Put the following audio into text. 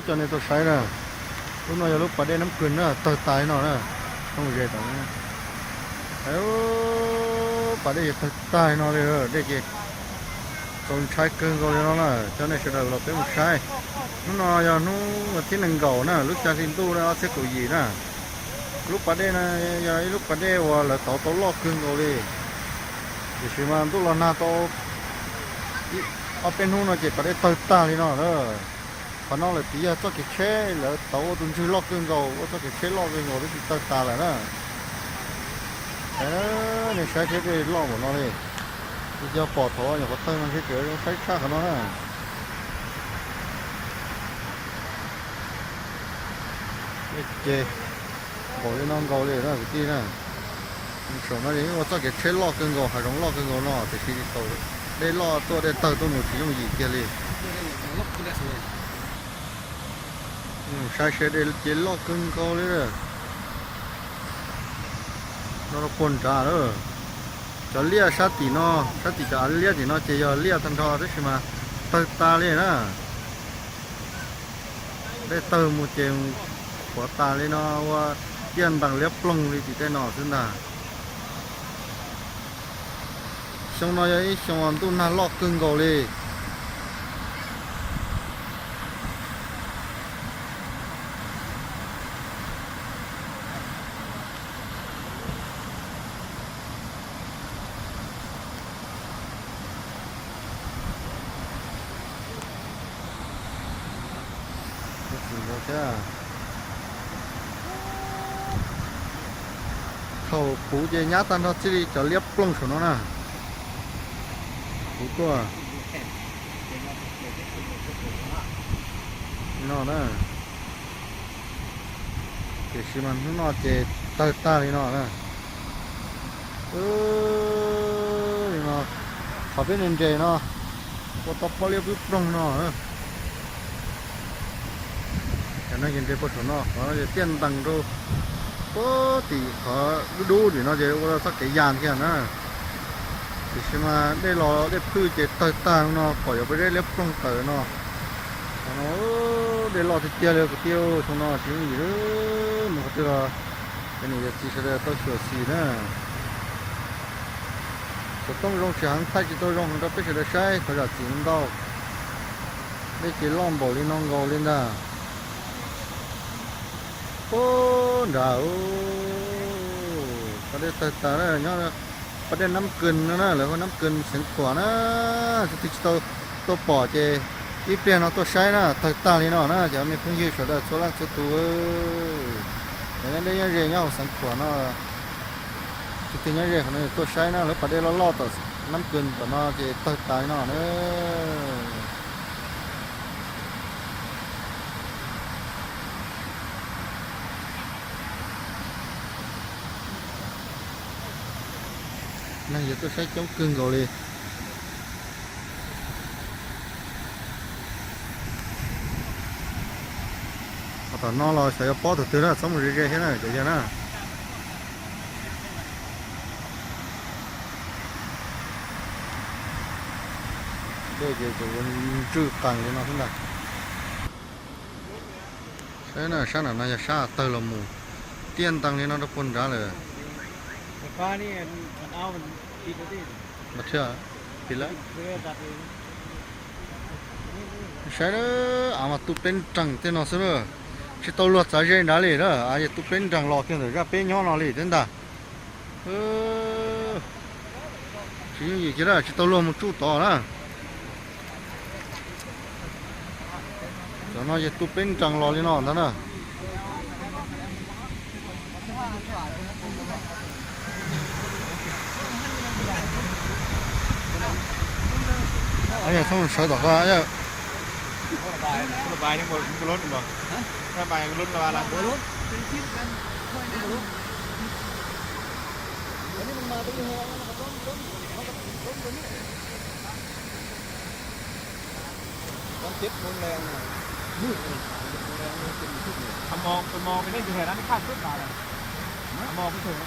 Coj nej tuaj saib na, lub no yog lub pas dej Nab Kws na, tawg tas li no na. Mus ze tom, pas dej ces tawg tas li no li, dej ces txaus ntshai kawg nkaus li no na. Coj nej sawv daws los peb mus saib. Hnub no yog hnub vas thib nees nkaum na, lub xya hli ntuj na, ob txhiab kaum yim na. Lub pas dej no yog ib lub pas dej uas lawv tauv tau loj kawg nkaus li, tiam sis mas ntuj los nag tau ob peb hnub no ces pas dej tawg tag li no na. Qhov no lawm tias yog txoj kev tsheb, lawv tauv ua tus ntswg loj kawg nkaus, ua txoj kev tsheb loj kawg nkaus twb tsis tawg tas lawm na. Nej saib thiab, dej loj npaum no li. Yog pom thaum nyuam qhuav tawg no ntshe tseem zoo saib tshaj qhov no na. Dej ces npaum li no nkaus li na kwv tij na. Saum no ua txoj kev tsheb loj kawg nkaus, hav zoov loj kawg nkaus no, tiam sis thaum dej loj tuaj dej tawg tuaj mus tsis yooj yim kiag li. Saib seb, dej ces loj kawg nkaus li. No puag nrad lawm. Cov liaj sab tim no, sab tim cov av liab tim no ces yog liaj tag nrho tab sis mas tawg tas li na. Dej tawg mus ces qhuav tas li no, ua tiaj ntees liab ploog li tim tej no xwb ntag. Xyoo no yog ib xyoo ntuj nag loj kawg nkaus li. Thiab, thaum puv ces nyab tag nrho txij li cov liab ploog saum no na. Puv tuaj no na. Tiam sis mas hnub no ces tawg tag li no na. Li no, qhov peb nres nres no, ua tau pob liab pwb ploog no. Cov no ces nres puag saum no, qhov no ces tiaj ntees rau puag tim qhov dub dub tim no ces ua txoj kev yas thiab na. Tiam sis mas dej los dej phwj ces tawg tag no, pom yuav pob zeb liab ploog tawm no. Qhov no dej loj tiag tiag li kwv tij, xyoo no tsis yooj yim. Mus qhov twg los cov niam cov txiv sawv daws tau xyuam xim na. Xov tooj zoo tsis heev, thaij tsis tau zoo heev rau peb sawv daws saib, thov zam txim ntau. Dej ces loj npaum li no nkaus li ntag. Puag nrad, pas dej tawg tas na, nyob pas dej Nab Kws no na, lawv hu Nab Kws Xeev Khuam na. Tus twg tsis tau tuaj pom ces ib pliag no tuaj saib na, tawg tag li no na cov me phooj ywg sawv daws txhua leej txhua tus. Cov nyob deb nyob ze nyob hauv Xeev Khuam no, tus twg nyob ze qhov no tuaj saib na, lawv pas dej loj loj tom Nab Kws tom no ces tawg tas li no na. Neeg yog tuaj saib coob kawg nkaus li. Ho tom no los xyov yuav pob tus twg na, txhob mus ze ze thiab na cov yawg na. Dej ces tseem yuav ntswj qees li no xwb ntag. Saib na, sab nram no yog sab tawg los mus tiaj ntees li no rau puag nrad lawm. Saib, av mas tu peb nrees tej no xwb na. Tsis tau luag txav ze nrad li na, av ces tu peb nrees los kiag ntawm zaj peb nyob no li thiab ntag. Tsis yooj yim kiag, tsis tau luag mus tsuj tod na. Cov no ces tu peb nrees los li no ntag na. Sawv tom ko.